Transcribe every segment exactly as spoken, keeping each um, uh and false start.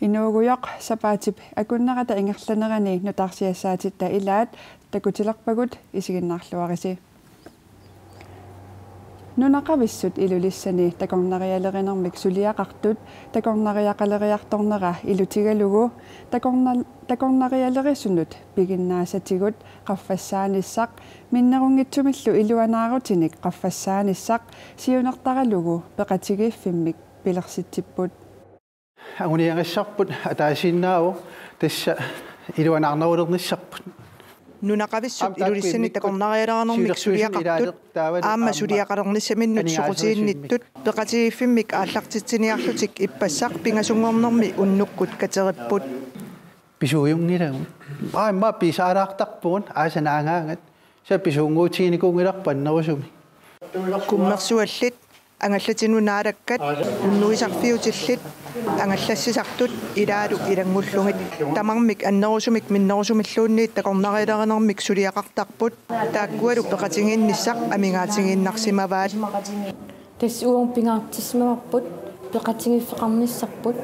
Inuugujoq sapaatip akunnerata ingerlanerani nutaarsiassaatitta ilaat takutilerpagut, isiginnaarluarisi. Nunaqavissut Ilulissani takornarialerinermik suliaqartut takornariaqaleriartornera ilutigalugu takorna-, takornarialerisunut piginnaasatigut qaffassaanissaq minnerunngitsumillu iluanaarutinik qaffassaanissaq siunertaralugu peqatigiiffimmik pilersitsipput. Anguniagassarput ataasiinnaavoq, tassa iluanaarnerulernissarput. Nunaqavissut Ilulissani takornarialerinermik suliaqartut aamma suliaqalernissaminnut soqutiginnittut peqatigiiffimmik aallartitsiniarlutik ippassaq pingasunngornermi unnukkut kateripput. Pisuujunngilagut. Aamma pisaalaartarpugut aasaq naagaangat. Tassa pisuunnguutiginikuunngilarput annerusumik. Kummersuallit, angallatinut naalakkat, unnuisarfiutillit, angallassisartut ilaalu ilanngullugit. Tamarmik annerusumik minnerusumilluunniit takornarialerinermik suliaqartarput, taakkualu peqatigiinnissaq amigaatigiinnarsimavaat. Tassa uagut pingaartissimavarput peqatigiiffeqarnissarput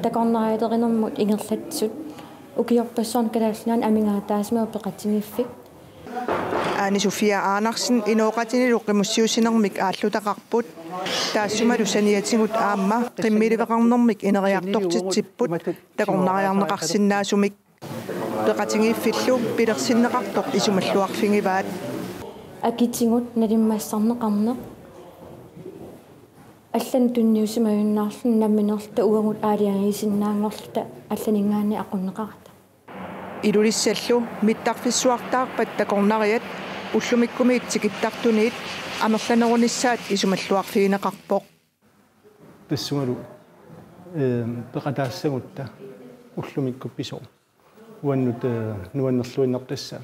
takornarialerinermut ingerlatsisut, ukiorpassuarni Kalaallit Nunaanni amigaataasimavoq peqatigiiffik. Ane Sofia Andersen inooqatinilu qimussiussinermik aallutaqarput. Taassumalu saniatigut aamma qimmiliveqarnermik ineriartortitsipput takornariarneqarsinnaasumik. Peqatigiiffillu pilersinneqartoq isumalluarfigivaat. Akitigut nalimmassarneqarneq allanut tunniusimajunnaarluni nammineerluta uagut aalajangiisinnaanngorluta allaninngaanniit aqunneqarata. Ilulissallu mittarfissuartaarpat takornariat ullumikkumiit tikittartuniit amerlanerunissaat isumalluarfigineqarpoq. Tassungalu, ehm, peqataassagutta ullumikkut pisoq. Uannut, eh, nuannerluinnarpoq tassa,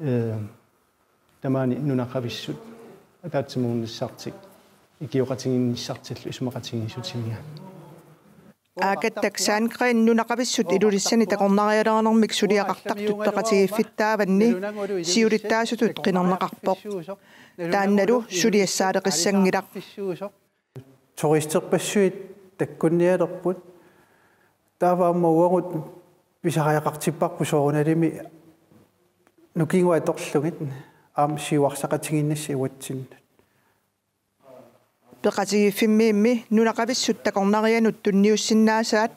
eh, tamaani nunaqavissut ataatsimoornissartik, ikioqatigiinnissartillu isumaqatigiissutimiga. Aakatta Sandgreen nunaqavissut Ilulissani takornarialerinermik suliaqartartut peqatigiiffitaavanni siulittaasutut qinerneqarpoq. Taannalu suliassaaleqissanngilaq. Turisterpassuit takkunnialerput. Taava aamma uagut pisariaqartipparput soorunalimi nukingut atorlugit aamma siuarsaqatigiinnissaq uatsinnut. Peqatigiiffimmiimmi nunaqavissut takornarianut tunniussinnaasaat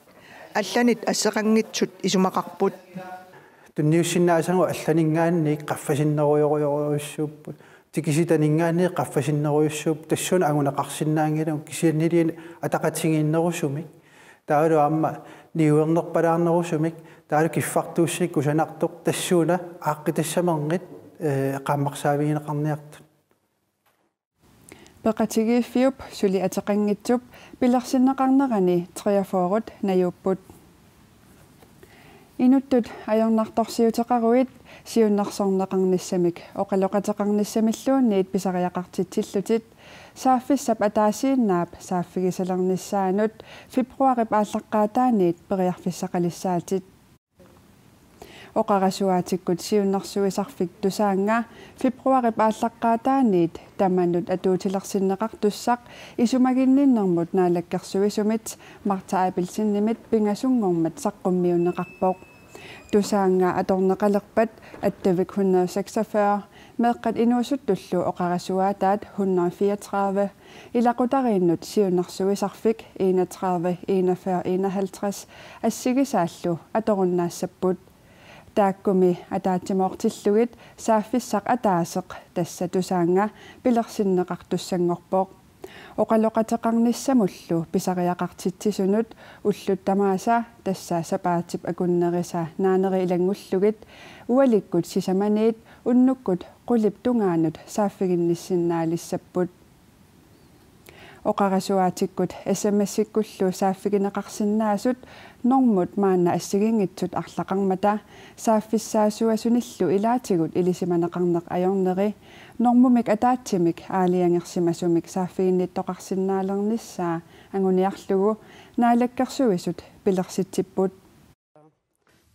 allanit asseqanngitsut isumaqarput. Tunniussinnaasagut allaninngaanniit qaffasinnerujorujorujussuupput. Tikisitaninngaanniit qaffasinnerujussuupput. Tassuuna anguneqarsinnaanngilagut kisiannili ataqatigiinnerusumik. Taavalu aamma niuernerpalaarnerusumik. Taavalu kiffartuussinik kusanartoq tassuuna aaqqitassaminnit, eh, qaammarsaavigineqarniartut. Peqatigiiffiup suli ateqanngitsup pilersinneqarnerani treogfyrre najuupput. Inuttut ajornartorsiuteqaruit siunnersorneqarnissamik oqaloqateqarnissamilluunniit pisariaqartitsillutit saaffissap ataasiinnaap saaffigisalernissaanut februarip aallaqqaataaniit periarfissaqalissaatit. Oqarasuaatikkut siunnersuisarfik Tusaannga februarip aallaqqaataaniit tamanut atuutilersinneqartussaq isumaginninnermut naalakkersuisumit Martha Abelsenimit pingasunngormat saqqummiunneqarpoq. Tusaannga atorneqalerpat Attavik hundrede seksogfyrre, meeqqat inuusuttullu oqarasuaataat hundrede fireogtredive, ilaqutariinnut siunnersuisarfik enogtredive enogfyrre enoghalvtreds assigisaallu atorunnaassapput. Taakkumi ataatsimoortillugit saaffissaq ataaseq, tassa Tusaannga, pilersinneqartussanngorpoq. Oqaloqateqarnissamullu pisariaqartitsisunut ullut tamaasa, tassa sapaatip akunnerisa naaneri ilanngullugit, ualikkut sisamaniit unnukkut qulip tungaanut saaffiginnissinnaalissapput. Oqarasuaatikkut S M S-ikkullu saaffigineqarsinnaasut normut maanna assigiinngitsut arlaqarmata, saaffissaasuasunillu ilaatigut ilisimaneqarneq ajorneri, normumik ataatsimik aalajangersimasumik saaffiginnittoqarsinnaalernissaa anguniarlugu Naalakkersuisut pilersitsipput.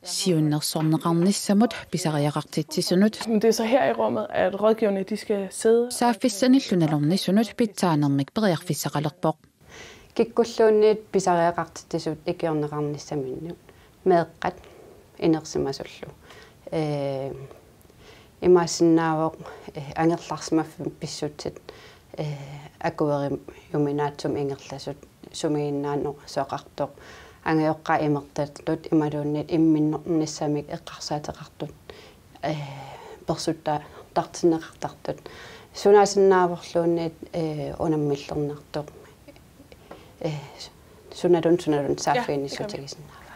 Siunnersorneqarnissamut pisariaqartitsisunut. Men det er så her i rummet, at rådgiverne, de skal sidde. Saaffissanillu nalornisunut pitsaanermik periarfissaqalerpoq. Kikkulluunniit pisariaqartitsisut ikiorneqarnissaminnut meeqqat inersimasullu. Ee, imaassinnaavoq, ee, angerlarsimaffimmi pissutsit, ee, akueriuminaatsumik ingerlasut sumiginnaaneq soqartoq. Angajoqqaat imertartut imaluunniit imminnernissamik eqqarsaateqartut, ee, persuttaartinneqartartut. Sunaasinnaavorluunniit, ee, unammillernartoq. Ee, sunalun, sunalun saaffiginnissutigisinnaavaa.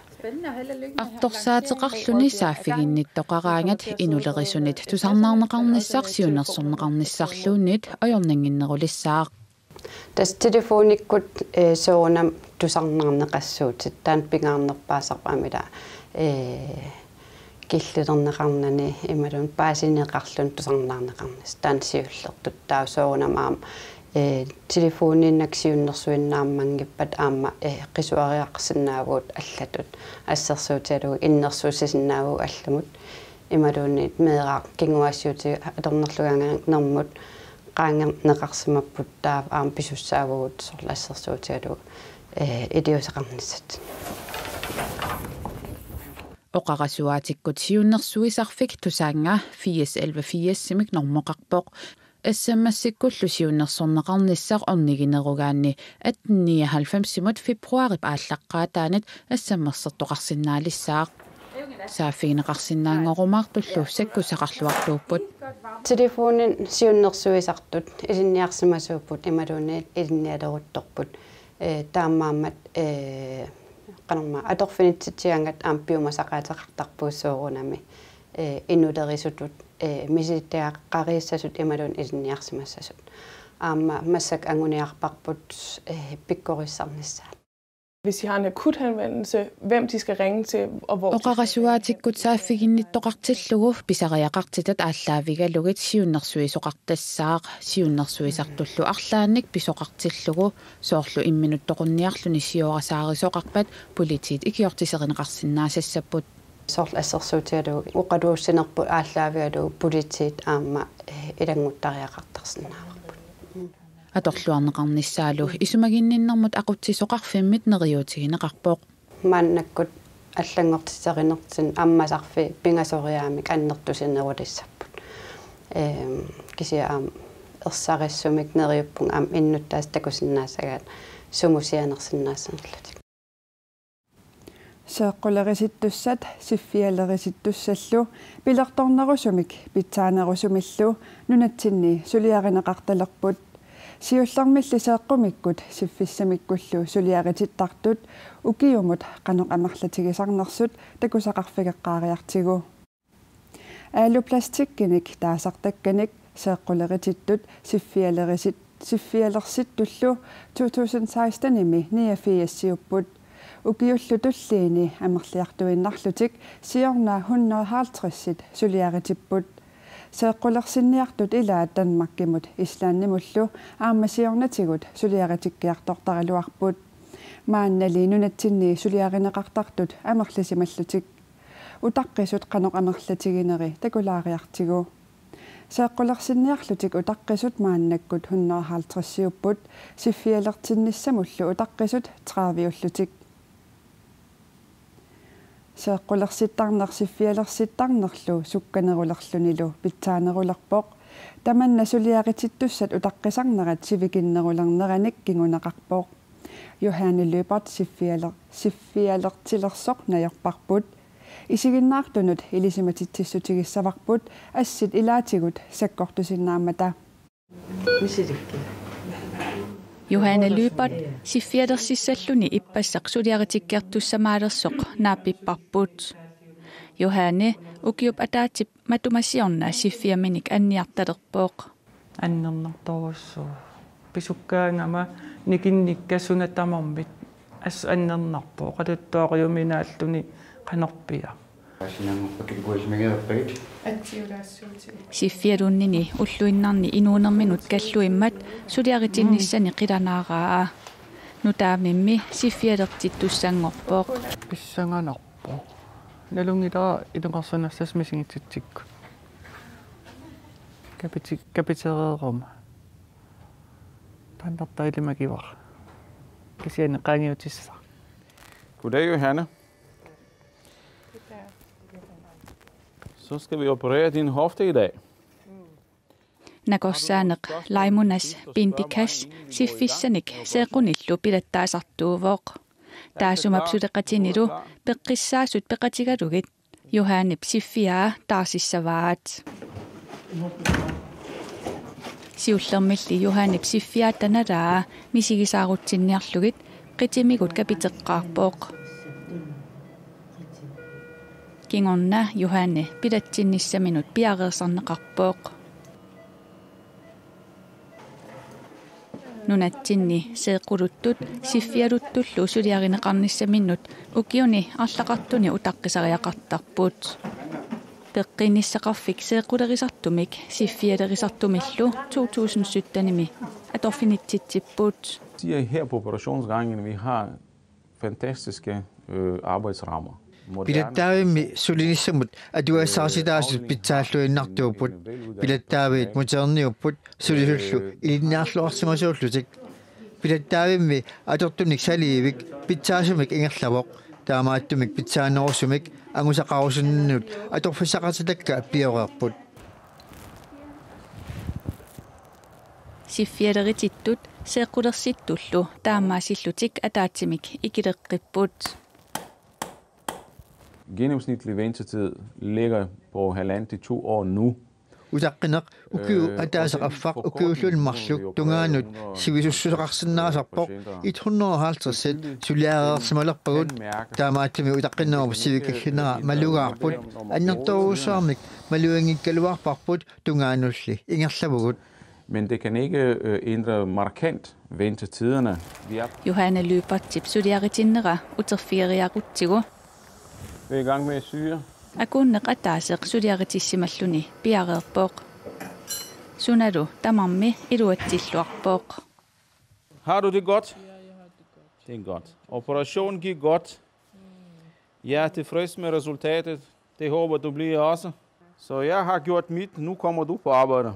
Artorsaateqarluni saaffiginnittoqaraangat inulerisunit tusarnaarneqarnissaq siunnersorneqarnissarluunniit ajornannginnerulissaaq. Tassa telefonikkut, ee, soorunami tusarnaarneqassuutit, taanna pingaarnerpaasarpoq amila, ee, killilerneqarnani imaluunniit paasineqarluni tusarnaarneqarnissaq, taanna siullertut. Taava soorunami aamma, ee, telefoniinnaq siunnersuinnaammanngippat aamma, ee, qisuariarsinnaavugut allatut, assersuutigalugu innersuussisinnaavugut allamut. Imaluunniit meeraq kinguaassiuutitigut atornerlugaanganermut qaangerneqarsimapput, taava aamma pisussaavugut soorlu assersuutigalugu, ee, iliuuseqarnissat. Oqarasuaatikkut siunnersuisarfik Tusaannga firs elleve firsimik normoqarpoq. S M S-ikkullu siunnersorneqarnissaq orniginerugaanni atten nioghalvfemsimut februaarip aallaqqaataanit S M S-ertoqarsinnaalissaaq. Saaffigineqarsinnaanngorumaartullu sakkussaqarluartuupput. Telefonin siunnersuisartut ilinniarsimasuupput imaluunniit ilinnialeruttorput. Ee, taamaammat, ee, qanormaa atorfinitsitsigaangat aamma piumasaqaateqartarpugut soorunami, ee, inulerisutut, ee, misilittagaqariissasut imaluunniit ilinniarsimassasut. Aamma massakkut anguniarparput, ee, pikkorissarnissaat. Hvis de har en akut henvendelse, hvem de skal ringe til, og hvor de skal ringe hen. Oqarasuaatikkut saaffiginnittoqartillugu pisariaqartitat aallaavigalugit siunnersuisoqartassaaq, siunnersuisartullu arlaannik pisoqartillugu, soorlu imminut toqunniarluni siorasaarisoqarpat politiit ikiortiserineqarsinnaasassapput. Soorlu assersuutigalugu oqaluussinerput aallaavigalugu politiit aamma, ee, ilannguttariaqartarsinnaavarput. Atorluarneqarnissaalu isumaginninnermut aqutsisoqarfimmit neriuutigineqarpoq. Maannakkut allanngortitserinertigut ammasarfiit pingasoriaammik annertusinerulissapput. Ehm, kisianni aamma ersarissumik neriuppunga aamma innuttaasut takusinnaassagaat sumut sianersinnaassanerlutik. Seeqqulerisittussat siffialerisittussallu pilertornerusumik pitsaanerusumillu nunatsinni suliarineqartalerput. Siullermilli seeqqumikkut siffissamikkullu suliaritittartut ukiumut qanoq amerlatigisarnersut takusaqarfigeqqaariartigu. Aluplastikkinik taasartakkanik seeqquleritittut siffialerisit-, siffialersittullu to tusind sekstenimi niogfirsiupput. Ukiullu tulliini amerliartuinnarlutik siorna hundrede halvtredsit suliaritipput. Seeqqulersinniartut ilaat Danmarkimut Islandimullu aamma siornatigut suliaritikkiartortaraluarput. Maannali nunatsinni suliarineqartartut amerlisimallutik. Utaqqisut qanoq amerlatigineri takulaariartigu. Seeqqulersinniarlutik utaqqisut maannakkut hundrede halvtredsiupput, siffialertinnissamullu utaqqisut trediveullutik. Seeqqularsittarneq siffialersittarnerlu sukkanerulerlunilu pitsaanerulerpoq. Tamanna suliaritittussat utaqqisarnerat sivikinnerulerneranik kinguneqarpoq. Johanne Lyberth siffialer-, siffialertilersoq najorparput. Isiginnaartunut ilisimatitsissutigissavarput assit ilaatigut sakkortusinnaammata. Misilikki. Johanne Lyberth siffialersissalluni ippassaq suliaritikkiartussamaalersoq naappipparput. Johanne ukiup ataatsip matuma siorna siffiaminik anniartalerpoq. Annernartorujussuuvoq. Pisukkaangama nikinnikka suna tamarmik assut annernarpoq. Oqaluttuariuminaalluni qanorpiaq. Asinanngorpat kikkuisimagilerpagit. Atsiulaassuutit. Siffialunnini ulluinnarni inuunerminut kalluimmat suliaritinnissani qilanaaraa. Nutaamimmi siffialertittussanngorpoq. Pissanganarpoq. Nalunngilara ilungersunassasoq misigitsitsikkut. Kapiti-, kapitereeruma. Taanna ilimakivara. kisianni qaangiutissaq. Goddag, Johanne. Så skal vi operere din hofte i dag. Nakorsaaneq Laimonas Pindikas siffissanik seeqqunillu pilattaasartuuvoq. Taassuma suleqatinilu peqqissaasut peqatigalugit Johannep siffiaa taarsissavaat. Siullermilli Johannep siffiaatta nalaa misigisaarutsinniarlugit qitimigut kapiteqqaarpoq. Kingorna Johanne pilatsinnissaminut piareersarneqarpoq. Nunatsinni seeqquluttut siffialuttullu suliarineqarnissaminnut ukiuni arlaqartuni utaqqisariaqartarput. Peqqinnissaqarfik seeqqulerisartumik siffialerisartumillu to tusind syttenimi atorfinitsitsipput. De er her på operationsgangen, vi har fantastiske øh, arbejdsrammer. Moderne Pilattaavimmi sulinissamut atugassarsiortitsisut pitsaalluinnartuupput. Pilattaaviit moderniupput sulisullu ilinniarluarsimasuullutik. Pilattaavimmi atortunik saliivik pitsaasumik ingerlavoq. Taamaattumik pitsaanerusumik angusaqarusunninnut atorfissaqartitakka pioreerput. Siffialeritittut seeqqulersittullu taamaasillutik ataatsimik ikileqqipput. Gennemsnitlig ventetid ligger på halvanden til to år nu. Utaqqineq ukiup ataaseq affaq ukiulluni marluk tungaanut sivisussuseqarsinnaasarpoq. Et hundrede og halvtreds suliareersimalerpagut. Taamaattumik utaqqinerup sivikillinera malugaarput. Annertoorujussuarmik maluginngikkaluarparput tungaanulli ingerlavugut. Men det kan ikke øh, ændre markant ventetiderne. Vi er Johanne Lyberthip suliaritinnera uterfigeriarutsigu. Vi er i gang med at syre. Akuunneq ataaseq suliaritissimalluni piareerpoq. Sunalu tamarmi iluatsilluarpoq. Har du det godt? Det er godt. Operationen gik godt. Jeg er tilfreds med resultatet. Det håber du bliver også. Så jeg har gjort mit. Nu kommer du på arbejde.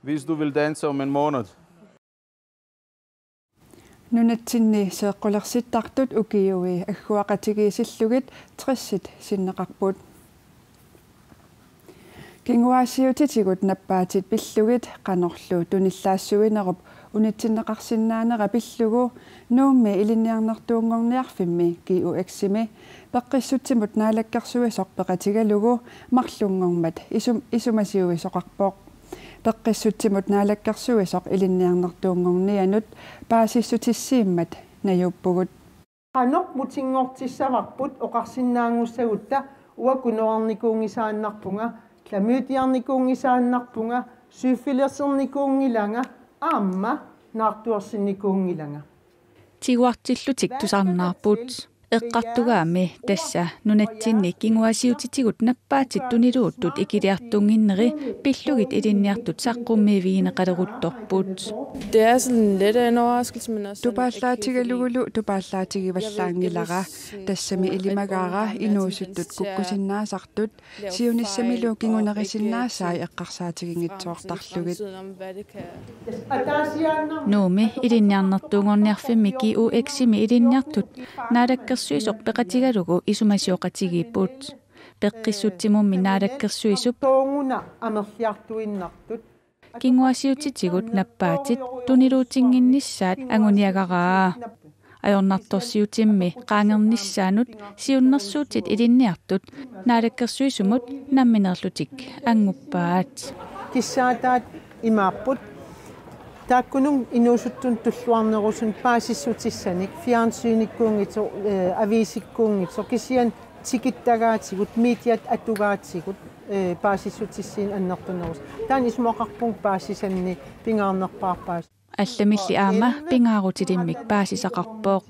Hvis du vil danse om en måned. Nunatsinni seeqqulersittartut ukiui agguaqatigiissillugit tressit sinneqarput. Kinguaassiuutitigut nappaatit pillugit qanorlu tunillaassuinerup unitsinneqarsinnaanera pillugu Nuummi Ilinniarnertuunngorniarfimmi G U X-imi peqqissutsimut naalakkersuisoq peqatigalugu marlunngormat isum-, isumasiuisoqarpoq. Peqqissutsimut naalakkersuisoq ilinniarnertuunngornianut paasissutissiimmat najuuppugut. Qanoq mutinngortissavarput oqarsinnaanngussagutta uanga kunoornikuunngisaannarpunga, klamydiarnikuunngisaannarpunga, syfilisernikuunngilanga aamma naartuersinnikuunngilanga. Tiguartillutik tusarnaarput. Eqqartugaammi tassa nunatsinni kinguaassiuutitigut nappaatit tuniluuttut ikiliartuunnginneri pillugit ilinniartut saqqummiivigineqaleruttorput. Det er sådan lidt af en overraskelse, men også sådan Tupaallaatigalugulu tupaallaatigivallaanngilara, tassami ilimagaara inuusuttut kukkusinnaasartut, siunissamilu kingunerisinnaasai eqqarsaatigingitsoortarlugit. Nuummi Ilinniarnertuunngorniarfimmi G U X-imi ilinniartut naalakkersuisoq peqatigalugu isumasioqatigiipput. Peqqissutsimummi naalakkersuisup Toonguna amerliartuinnartut. Kinguaassiuutitigut nappaatit tuniluutinnginnissaat anguniagaraa. Ajornartorsiutimmi qaangernissaanut siunnersuutit ilinniartut naalakkersuisumut nammineerlutik annguppaat. Kissaataat imaapput. Taakkununnga inuusuttunut tulluarnerusunut paasissutissanik, fjernsynnikkuunngitsoq, eh, aviisikkuunngitsoq, kisianni tikittagaatigut, mediat atugaatigut, eh, paasissutissiineq annertunerusumik. Taanna isumaqarpunga paasisanni pingaarnerpaarpaat. Allamilli aamma pingaarutilimmik paasisaqarpoq.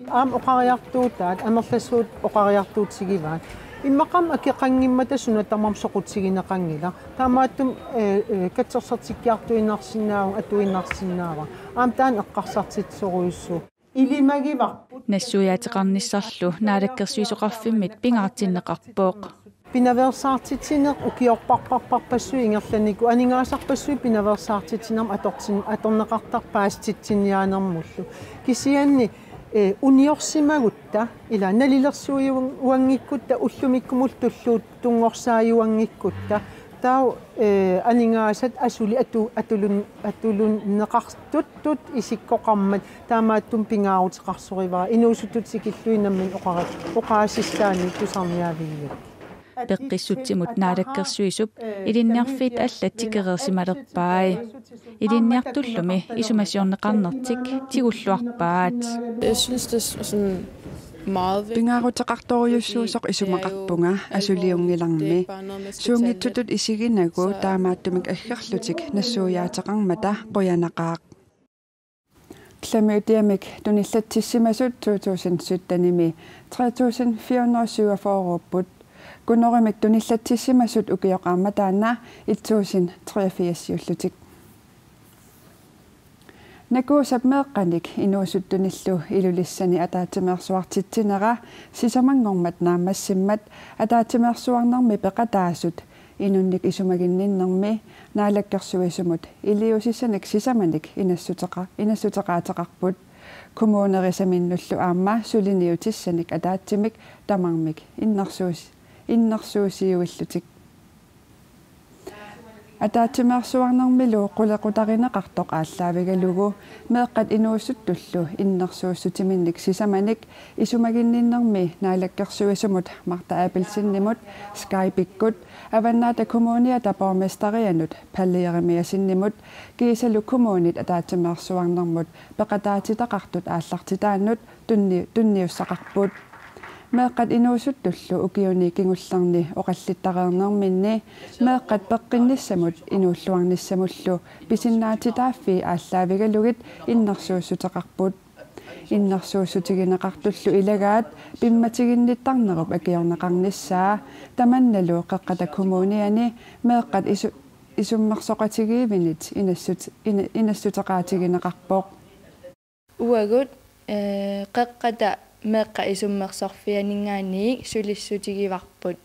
Aamma oqariartuutaat, amerlasuut oqariartuutigivaat. Immaqami akeqanngimmata suna tamarmi soqutigineqanngilaq. Taamaattumik, eh, eh, katsersortikkiartuinnarsinnaavunga, atuinnarsinnaavara. Aamma taanna eqqarsartitsisorujussuuvoq. Ilimagivarput. Nassuiaateqarnissarlu naalakkersuisoqarfimmit pingaartinneqarpoq. pinaveersaartitsineq ukiorparparparpassuit ingerlaneranni aningaasarpassuit pinaveersaartitsinermut atortin-, atorneqartarpoq paasititsiniaanermullu. Kisianni, eh, uniorsimagutta, ila nalilersuiuanngikkutta, ullumikkumullu tulluutunngorsaajunngikkuutta, taava, eh, aningaasat asuli atu-, atulun-, atulunneqartut tut isikkoqarmat taamaattumik pingaaruteqarsorivara inuusuttut tikillugit nammineq oqara-, oqaasissaanik tusarniaavigigakkit. Peqqissutsimut naalakkersuisup ilinniarfiit allat tikereersimalerpai. Ilinniartullumi isumasiorneqarnertik tigulluarpaat. Jeg synes, det er sådan meget vigtigt. Pingaaruteqartorujussuusoq isumaqarpunga asuliunngilarmi. Suunngitsutut isiginagu taamaattumik aggerlutik nassuiaateqarmata qujanaqaaq. Klamydiamik tunillatsissimasut to tusind syttenimi tre tusind fire hundrede syvogfyrre-upput. Gonorimik tunillatsissimasut ukioq aamma taanna et tusind treogfirs-iullutik. Nakuusap meeqqanik inuusuttunillu Ilulissani ataatsimeersuartitsinera sisamanngormat naammassimmat ataatsimeersuarnermi peqataasut inunnik isumaginninnermi naalakkersuisumut iliuusissanik sisamanik inassuteqa-, inassuteqaateqarput. Kommunerisaminnullu aamma suliniutissanik ataatsimik tamarmik innersuus-, innersuussiuillutik. Ataatsimeersuarnermilu qulequtarineqartoq aallaavigalugu meeqqat inuusuttullu innersuussutiminnik sisamanik isumaginninnermi naalakkersuisumut Martha Abelsenimut, Skype-ikkut, Avannaata Kommuniata borgmesterianut Palle Jeremiassenimut kiisalu kommunit ataatsimeersuarnermut peqataatitaqartut aallartitaannut tunni-, tunniussaqarput. Meeqqat inuusuttullu ukiuni kingullerni oqallittareernerminni meeqqat peqqinnissamut inuulluarnissamullu pisinnaatitaaffii aallaavigalugit innersuussuteqarput. Innersuussutigineqartullu ilagaat pimmatiginnittarnerup akiorneqarnissaa tamannalu Qeqqata Kommuniani meeqqat isu-, isummersoqatigiivinit inassut-, ina-, inassuteqaatigineqarpoq. Uagut, eh, Qeqqata meeqqat isummersorfianinngaanniit sulissutigivarput.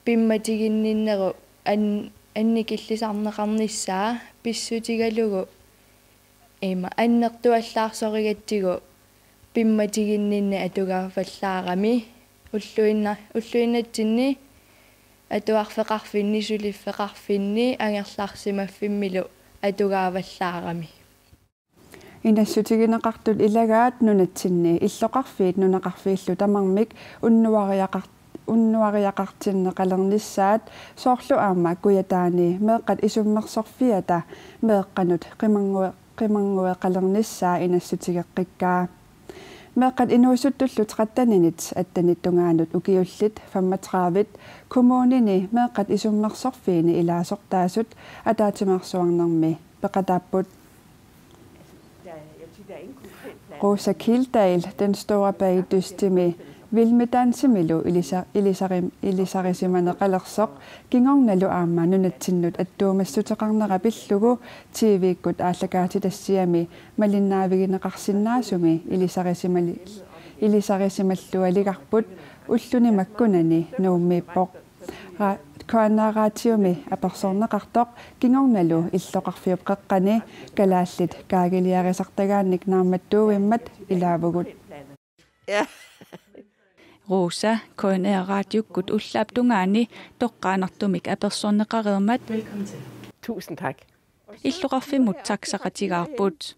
Pimmatiginninnerup an-, annikillisarneqarnissaa pissutigalugu ima annertuallaarsorigatsigu pimmatiginninneq atugaavallaarami ulluinna-, ulluinnatsinni atuarfeqarfinni, suliffeqarfinni, angerlarsimaffimmilu atugaavallaarami. Inassutigineqartut ilagaat nunatsinni illoqarfiit nunaqarfiillu tamarmik unnuariaqar-, unnuariaqartinneqalernissaat soorlu aamma Kujataani meeqqat isummersorfiata meeqqanut qimarngue-, qimarngueqalernissaa inassutigeqqikkaa. Meeqqat inuusuttullu tretten-init attenit tungaanut ukiullit femogtredive kommunini meeqqat isummersorfiini ilaasortaasut ataatsimeersuarnermi peqataapput. Rosa Kildahl, Den Store Bagdystimi, Vilmedansimilu ilisa-, ilisarim-, ilisarisimaneqalersoq, kingornalu aamma nunatsinnut attuumassuteqarnera pillugu T V-kkut aallakaatitassiami malinnaavigineqarsinnaasumi ilisarisimali-, ilisarisimallualigarput ulluni makkunani Nuummiippoq. Ra-, K N R Radiomi apersorneqartoq kingornalu illoqarfiup qeqqani kalaallit kaagiliarisartagaannik naammattuuimmat ilaavugut. Ja. Rosa, K N R Radiokkut ullaap tungaani toqqaannartumik apersorneqareermat. Velkommen til. Tusind tak. Illoqarfimmut taxaqatigaarput.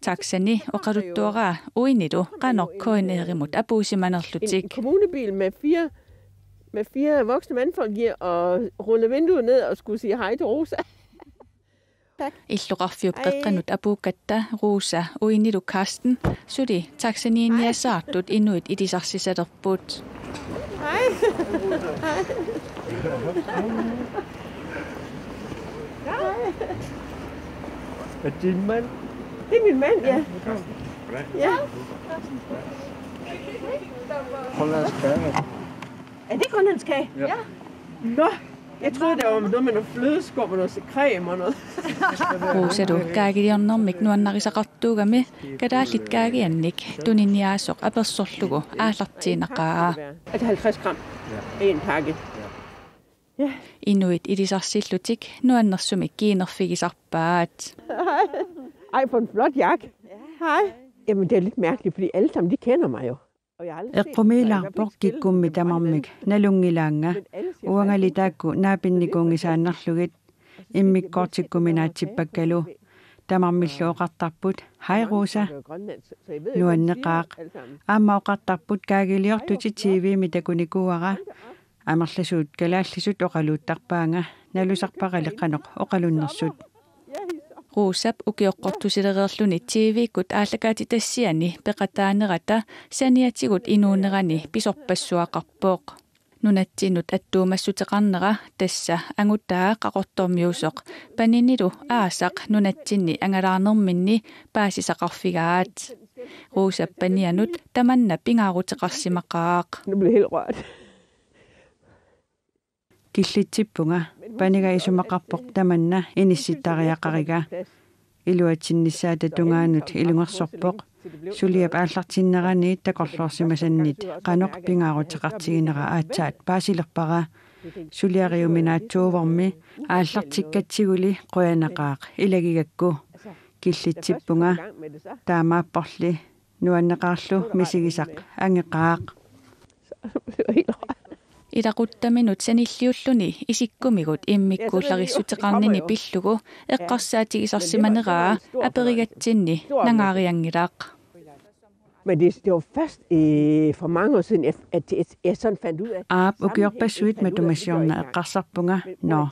Taxani oqaluttuaraa uinilu qanoq K N R-imut apuussimanerlutik. En kommunebil med fire, med fire voksne mandfolk i og rullede vinduet ned og skulle sige hej til Rosa. Tak. Illoqarfiup qeqqanut apuukkatta Rosa uinilu Karsten suli taxaniinniassaartut inuit ilisarsisalerput. Hej. Hej. Er det din mand? Det er min mand, ja. Ja. Grønlandsk kage. Er det grønlandsk kage? Ja. Nå, jeg troede, det var noget med noget flødeskum og noget creme og noget. Rosalu kaagiliornermik nuannarisaqartuugami kalaallit kaagiannik tuniniaasoq apersorlugu aallartiinnaqaa. Er det halvtreds gram i en pakke? Inuit ilisarsillutik nuannersumik kiinnerfigisarpaat. Ej, for en flot jakke. Hej. Jamen, det er lidt mærkeligt, fordi alle sammen, de kender mig jo. Og jeg har aldrig set dem før. Jeg har ikke Eqqumiilaarpoq spillet med kikkummik dem mange tamarmik. Nalunngilanga. Men alle siger Uangali faktisk, taakku naapinnikungisaannarlugit. Immikkoortikkuminaatsippakkalu. Tamarmillu oqartarput: Hej Rosa. Nuanneqaaq. Aamma oqartarput: Kaagiliortutit T V-mi takunikuuara. Amerlasuut kalaallisut oqaluuttarpaanga. Nalusarpara qanoq oqalunnersut. Rosap ukioqqortusilereerluni T V-kkut aallakaatitassiani peqataanerata saniatigut inuunerani pisorpassuaqarpoq. Nunatsinnut attuumassuteqarnera, tassa angutaa Qaqortormiusoq, paninilu aasaq nunatsinni angalaarnerminni paasisaqarfigaat. Rosap panianut tamanna pingaaruteqarsimaqaaq. Nu bliver jeg helt rørt. Killitsippunga. Paniga isumaqarpoq tamanna inissittariaqariga. Iluatsinnissaata tungaanut ilungersorpoq. Suliap aallartinneraniit takorloorsimasannit qanoq pingaaruteqartiginera aatsaat paasilerpara. Suliariuminaatsuuvormi aallartikkatsiguli qujanaqaaq ilagigakku. Killitsippunga. Taamaapporli nuanneqaarlu misigisaq angeqaaq. Ilaquttaminut sanilliulluni isikkumigut immikkuullarissutiqarnini pillugu eqqarsaatigisarsimaneraa aperigatsinni nangaarianngilaq. Men det, det var først øh, for mange år siden, at, at, at jeg sådan fandt ud af... Aap, ukiorpassuit matuma siorna eqqarsarpunga: Nå,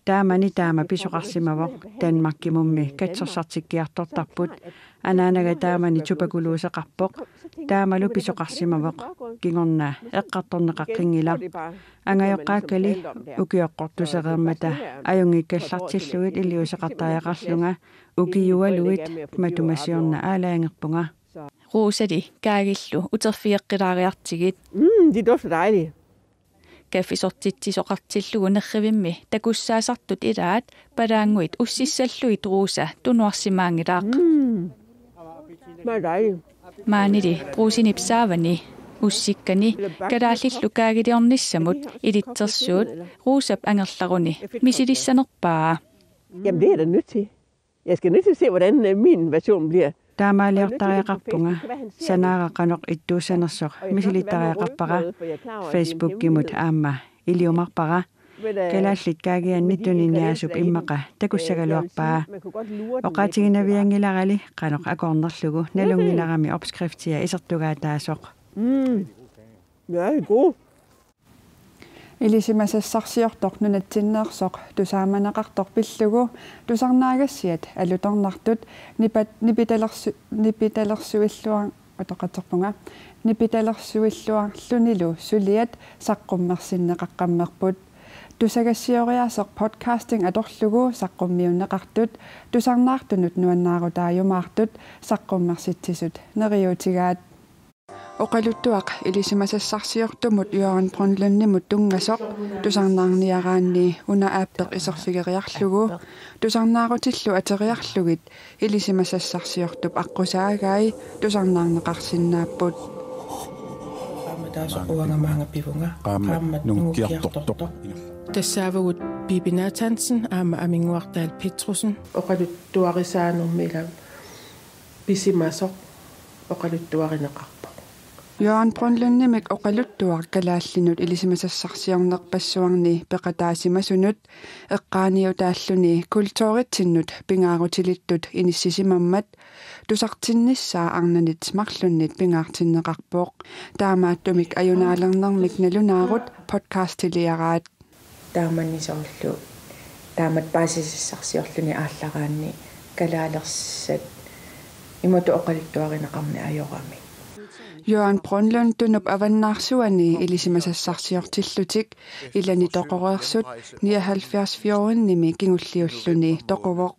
taamani taama pisoqarsimavoq. Danmarkimummi katsorsartikkiartortarput. Anaanaga taamani tupakuluuseqarpoq. Taamalu pisoqarsimavoq. Kingorna eqqartorneqaqqinngilaq. Angajoqqaakkali ukioqqortusereermata ajunngikkallartillugit iliuuseqartariaqarlunga ukiualuit matuma siorna aalajangerpunga. Rosali Kaagillu uterfigeqqilaariartigit. Mm, de dufter dejlige. Kaffisortitsisoqartillugu nerrivimmi takussaasartut ilaat palaannguit ussissallugit Rosa tunuarsimaanngilaq. Mm. Meget dejligt. Maanili Brugsenip saavani ussikkani kalaallillu kaagiliornissamut ilitsersuut Rosap angerlaruni misilissanerpaa. Jamen, det er jeg da nødt til. Jeg skal nødt til at se, hvordan øh, min version bliver. Taamaaliortariaqarpunga, sanaara qanoq ittuussanersoq misilittariaqarpara. Facebookimut aamma iliumarpara. Kalaallit kaagianni tuniniaasup immaqa takussagaluarpaa. Oqaatiginavianngilarali qanoq akoornerlugu nalunngilarami opskriftia isertugaataasoq. Mm. Ja, det er god. Ilisimasassarsiortoq nunatsinneersoq tusaamaneqartoq pillugu tusarnaagassiat alutornartut nipat- nipitalersu- nipitalersuilluar- utoqqatserpunga, nipitalersuilluarlunilu suliat saqqummersinneqaqqammerput. Tusagassioriaaseq podcasting atorlugu saqqummiunneqartut tusarnaartunut nuannaarutaajumaartut saqqummersitsisut neriuutigaat. Oqaluttuaq ilisimasassarsiortumut Jørgen Brønlundimut tunngasoq tusarnaarniaraanni una appeq iserfigeriarlugu tusarnaarutillu ateriarlugit ilisimasassarsiortup aqqusaagai tusarnaarneqarsinnaapput. Qaammat taasoq uanga maanga pivunga. Qaammat Qaammat nungukkiartortoq. Nungukkiartortoq. Tassaavagut Bibi Nathansen aamma Aminnguaq Dahl Petrussen. Oqaluttuarisaanermi ila pisimasoq oqaluttuarineqarpoq. Jørgen Brønlundimik oqaluttuaq kalaallinut ilisimasassarsiornerpassuarni peqataasimasunut eqqaaniutaalluni kulturitsinnut pingaarutilittut inissisimammat tusartinnissaa arnanit marlunnit pingaartinneqarpoq. Taamaattumik ajunaalernermik nalunaarut podcastiliaraat. Taamani soorlu taamatut paasisassarsiorluni aallaraanni kalaalersat imatut oqaluttuarineqarneq ajorami. Jørgen Brønlund Tunup avannaarsuani ilisimasassarsiortillutik ilani toqoreersut nioghalvfjerds fjortenimi kingulliulluni toquvoq.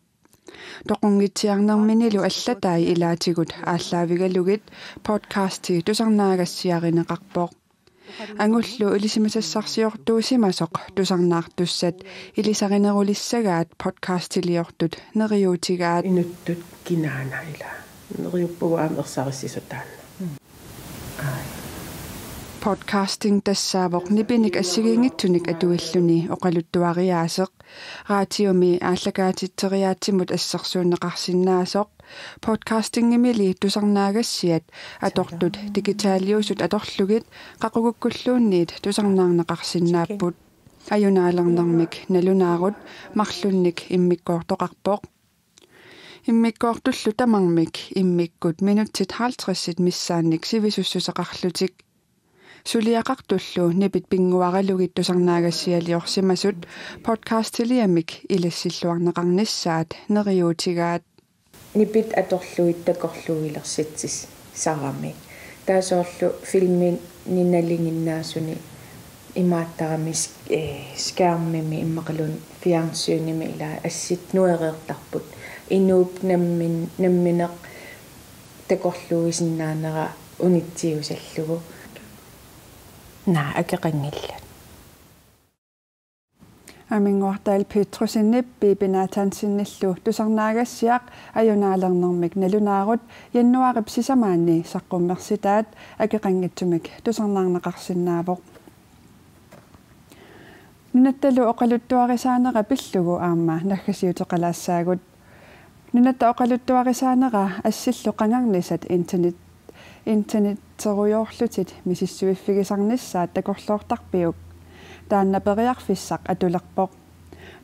Toqunngitsiarnerminilu allatai ilaatigut aallaavigalugit podcasti tusarnaagassiarineqarpoq. Angullu ilisimasassarsiortuusimasoq tusarnaartussat ilisarinerulissagaat podcastiliortut neriuutigaat. Inuttut kinaana ila. Neriuppugut aamma ersarissisut taanna. Ai. Podcasting tassaavoq nipinik assigiinngitsunik atuilluni oqaluttuariaaseq. Raatiumi aallakaatitseriaatsimut assersuunneqarsinnaasoq. Podcastingimili tusarnaagassiat atortut digitaliusut atorlugit qaqugukkulluunniit tusarnaarneqarsinnaapput. Ajunaalernermik nalunaarut marlunnik immikkoortoqarpoq. Immikkoortullu tamarmik immikkut minutsit halvtredsit missaannik sivisussuseqarlutik. Suliaqartullu nipit pinnguaralugit tusarnaagassialiorsimasut podcastiliamik ilassilluarneqarnissaat neriuutigaat. Nipit atorlugit takorluuilersitsisarami. Taava soorlu filmini nalinginnaasuni imaattarami sk-, eh, skærmimi immaqaluunniit fjernsynimi ila assit nuereertarput. Inuup nammin-, nammineq takorluuisinnaanera unitsiusallugu. Naa, akeqanngillat. Aminnguaq Dahl Petrussen-ip Pipi Nathansenillu tusarnaagassiaq ajunaalernermik nalunaarut januaarip sisamaanni saqqummersitaat akeqanngitsumik tusarnaarneqarsinnaavoq. Nunattalu oqaluttuarisaanera pillugu aamma naggasiuteqalaassaagut. Nunatta oqaluttuarisaanera assillu qangarnisat internet-, internetterujoorlutit misissuiffigisarnissaat takorloortarpiuk? Taanna periarfissaq atulerpoq.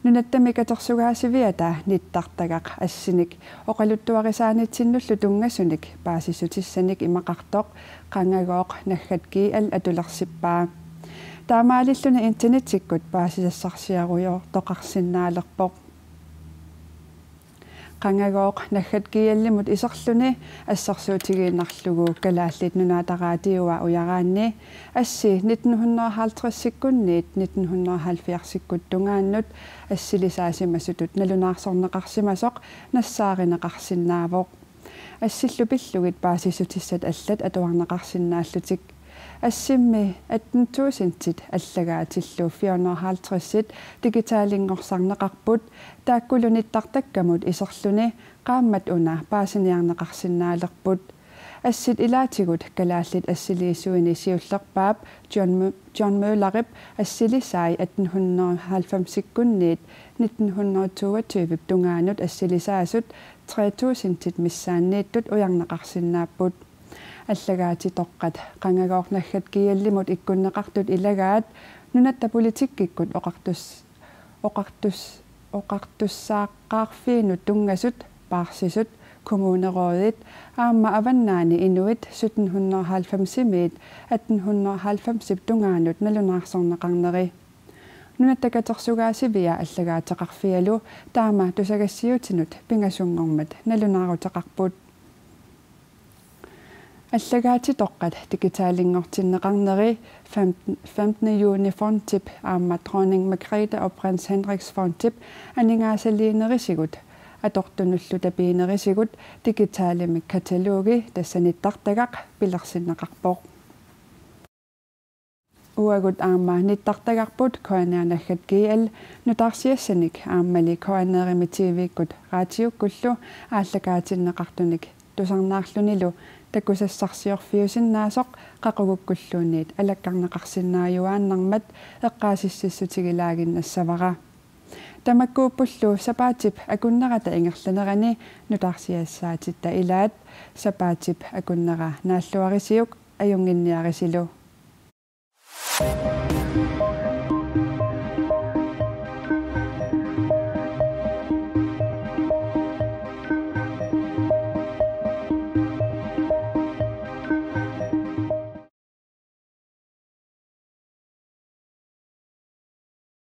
Nunattami katersugaasiviata nittartagaq assinik oqaluttuarisaanitsinnullu tunngasunik paasissutissanik imaqartoq qangagooq naggat G L atulersippaa. Taamaalilluni internettikkut paasisassarsiorujortoqarsinnaalerpoq. Qangagooq naggat G L-imut iserluni assersuutigiinnarlugu Kalaallit Nunaata Raatiua ujaraanni assi nitten hundrede og halvtredsikkunniit nitten hundrede og halvfjerdsikkut tungaannut assilisaasimasutut nalunaarsorneqarsimasoq nassaarineqarsinnaavoq. Assillu pillugit paasissutissat allat atuarneqarsinnaallutik. Assimmi atten tusindit allagaatillu fire hundrede og halvtredsit digitalinngorsaarneqarput, taakkulu nittartakkamut iserluni qaammat una paasiniarneqarsinnaalerput. Assit ilaatigut kalaallit assiliisuini siullerpaap John Mø-, John Møllerip assilisai atten hundrede og halvfemsikkunniit nitten hundrede og toogtyve tungaanut assilisaasut tre tusindit missaanniittut ujarneqarsinnaapput. Allagaatitoqqat qangagooq naggat G L-imut ikkunneqartut ilagaat nunatta politikkikkut oqartus-, oqartus-, oqartussaaqqaarfiinut tunngasut, paarsisut, kommunerådit aamma Avannaani inuit sytten hundrede og halvfemsimiit atten hundrede og halvfemsip tungaanut nalunaarsorneqarneri. Nunatta katersugaasivia allagaateqarfialu taama tusagassiuutinut pingasunngormat nalunaaruteqarput. Allagaatitoqqat digitalinngortinneqarneri femten, femtende juni fondip aamma Dronning Margrethe og Prins Henriks fondip aningaasaliinerisigut atortunullu tapiinerisigut digitalimik katalogi, tassa nittartagaq, pilersinneqarpoq. Uagut aamma nittartagarput K N R naggat G L nutaarsiassanik aammali K N R-imi T V-kkut raatiukkullu aallakaatinneqartunik tusarnaarlunilu takusassarsiorfiusinnaasoq qaqugukkulluunniit alakkarneqarsinnaajuaannarmat eqqaasitsissutigilaaginnassavara. Tamakkuuppullu sapaatip akunnerata ingerlanerani nutaarsiassaatitta ilaat, sapaatip akunnera naalluarisiuk ajunnginniarisilu.